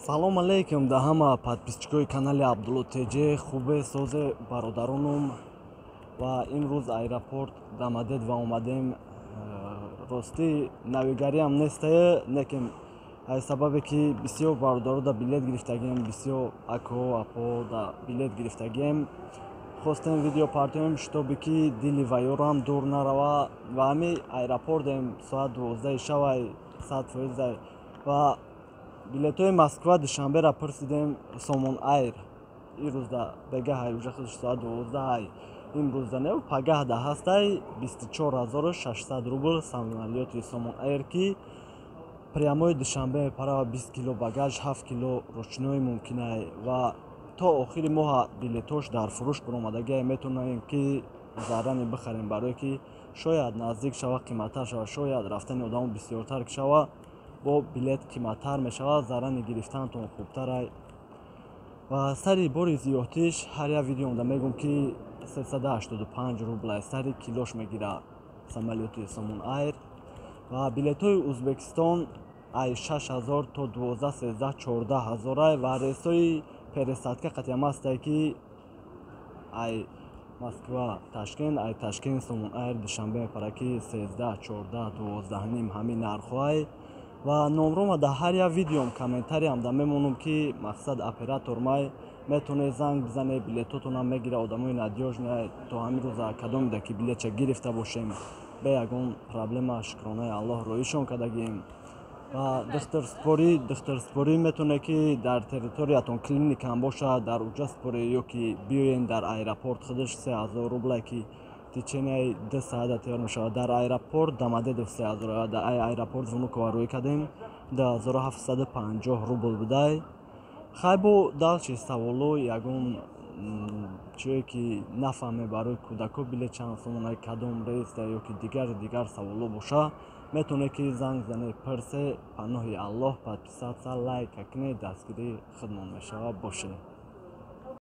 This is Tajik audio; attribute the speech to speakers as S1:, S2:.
S1: Салом алейкум да ҳама подписчикои канали Абдулло ТЖ. Хубе, созе, бародаронум? Ва имрӯз аэропорт Домодедово омадем. Ростӣ, навигариам нестае, лекин аз сабабе ки бисёр бародаро да билет гирифтагием, бисёр ако, апо да билет гирифтагием, хостем видео партоем, чтобы ки дили ваёрам дур нарава. Ва ҳами аэропортем, соат 12-и шавай, 100%-ай. Ва билетҳои Москва Душанбера пурсидем. Сомон Айр ирӯзда бегаҳай, уже худш соат 12-ай, имрӯзда не, пагаҳда ҳастай 24 600 рубл самолёти Сомон Айр, ки прямой Душанбе мепарава, 20 кило багаж, 7 кило ручной мумкинай. Ва то охири моҳа билетош дар фурӯш баромадагиай, метавонем ки заранее бихарем, барое ки шояд наздик шава, қиматтар шава, шояд рафтани одамо бисёртар шава, бо билет қиматтар мешавад. Заранее гирифтанатон хубтарай. Ва сари бори зиёдтиш ҳар як видеомда мегӯм, ки 385 рублай сари килош мегира самолёти Сомон Айр. Ва билетҳои Ӯзбекистон ай 6000 то 12, 13, 14 ҳазорай. Ва рейсҳои пересадка қатъиам ҳастае, ки ай Москва Ташкент, ай Ташкент Сомон Айр Душанбе мепарад, ки 13, 14, 12,5, ҳамин нархҳоай. Ва номрома дар ҳар як видеом комментариям да мемонам, ки мақсад оператор май, метавонед занг бизанед, билетотонам мегира. Одамои надёжный. То ҳамин рӯза кадомеда ки билетча гирифта бошем, бе ягон проблема, шукронаи Аллоҳ, роишон кардагием. Ва духтурспорӣ метавонед, ки дар территориятон клиникаам бошад, дар уҷа спорӣ ё ки биёен дар аэропорт худаш, 3000 рубле, ки течение 2 саата тайёр мешавад. Дар аэропорт Домодедово 3000, дар аэропорт Внуково рӯй кардем, 2750 рубл будай. Хай, бо дальше саволо, ягон чие ки нафаҳме, барои кӯдако билет чанд сомона, кадом рейс ё ки дигар дигар саволо боша, метавонед ки занг занед, пурсе. Паноҳи Аллоҳ. Подписаться, лайка кунед, дастгирии худмон мешавад. Боше.